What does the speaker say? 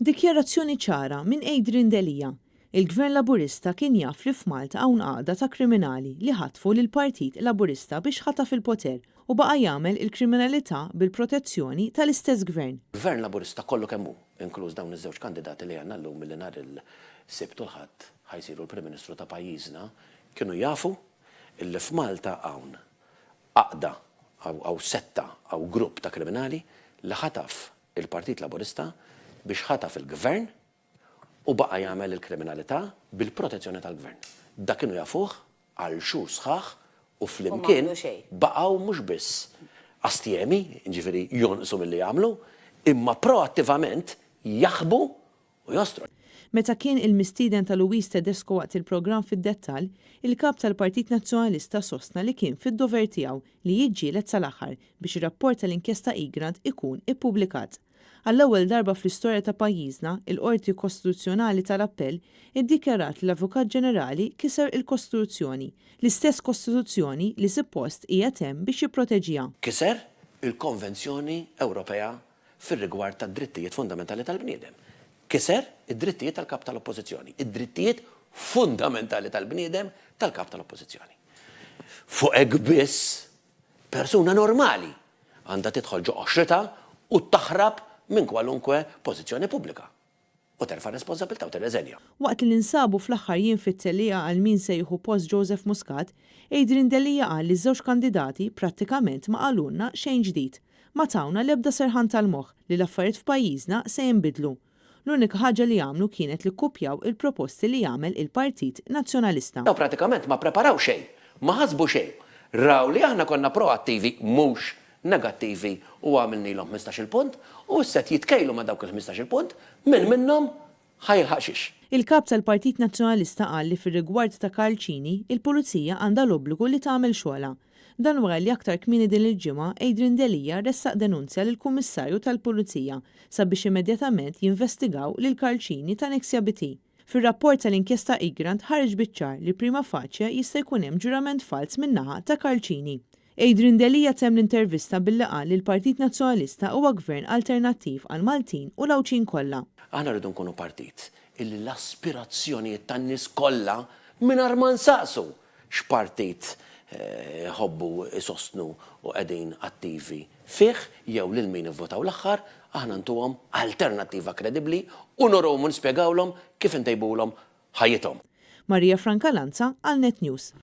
Dikjarazzjoni ċara minn Adrian Delia, Il-Gvern Laburista kien jaf li f'Malta hawn għaqda ta' kriminali li ħatfu lill-Partit Laburista biex ħataf il-poter u baqa' jagħmel il-kriminalità bil-protezzjoni tal-istess Gvern. Gvern Laburista kollu kemm hu, inkluż dawn iż-żewġ kandidati li għandna llum milli nhar il-Sibt u l-Ħadd ħa jsiru l-Prim Ministru ta' pajjiżna, kienu jafu illi f'Malta hawn għaqda, hawn setta, hawn grupp ta' kriminali li ħataf il-Partit Laburista biex ħataf il-Gvern u baqa' jagħmel il-kriminalità bil-protezzjoni tal-Gvern. Dak kienu jafuh għal xhur sħaħ u flimkien baqgħu mhux biss astjemi, jiġifieri jonqsu milli jagħmlu, imma proattivament jaħbu u jostru. Meta kien il-mistieden ta' Louise Tedesco waqt il-programm Fid-Dettall, il-Kap tal-Partit Nazzjonalista sostna li kien fid-dover tiegħu li jiġġieled sal-aħħar biex ir-rapport tal-inkjesta Egrant ikun ippubblikat. Għall-ewwel darba fl-istorja ta' pajjiżna, il-Qorti Kostituzzjonali tal-Appell iddikjarat li l-Avukat Ġenerali kiser il-Kostituzzjoni, l-istess Kostituzzjoni li sippost qiegħed hemm biex jipproteġiha. Kiser il-Konvenzjoni Ewropea fir-rigward tad-drittijiet fundamentali tal-bniedem. Kiser id-drittijiet tal-Kap tal-Oppożizzjoni, id-drittijiet fundamentali tal-bniedem tal-Kap tal-Oppożizzjoni. Fuq hekk biss Persuna normali għandha tidħol ġo qoxritha u taħrab minn kwalunkwe pożizzjoni pubblika u terfa' r-responsabbiltà u tirreżenja. Waqt li ninsabu fl-aħħar jiem fit-tellieqa għal min se jieħu post Joseph Muscat, Adrian Delia qal li ż-żewġ kandidati prattikament ma qalulna xejn ġdid. Ma tawna l-ebda serħan tal-moħħ li l-affarijiet f'pajjiżna se jinbidlu. L-unika ħaġa li għamlu kienet li kkupjaw il-proposti li għamel il-Partit Nazzjonalista. Dawn pratikament ma ppreparaw xejn, ma ħasbu xejn. Raw li aħna konna proattivi mhux negattivi u għamilnilhom 15-il punt u issa qed jitkejlu ma' dawk il-15-il punt min minnhom ħa jilħaq xiex. Il-Kap tal-Partit Nazzjonalista qal li fir-rigward ta' Karl Cini, il-Pulizija għandha l-obbligu li tagħmel xogħolha. Dan wara li aktar kmieni din il-ġimgħa Adrian Delia ressaq denunzja lill-Kummissarju tal-Pulizija sabiex immedjatament jinvestigaw lil Karl Cini ta' Nexia BT. Fir-rapport tal-inkjesta Egrant ħareġ biċ-ċar li prima facie jista' jkun hemm ġurament falz min-naħa ta' Karl Cini. Adrian Delia temm l-intervista billi qal li l-Partit Nazzjonalista huwa gvern alternattiv għall-Maltin u l-Għawdxin kollha. Aħna rridu nkunu partit illi l-aspirazzjonijiet tan-nies kollha mingħajr ma nsaqsu x'partit iħobbu jsostnu u qegħdin attivi fih jew lil min ivvotaw l-aħħar, aħna ntuhom alternattiva kredibbli u nuruhom u nispjegawlhom kif intejbulhom ħajjithom. Maria Francalanza għal Net News.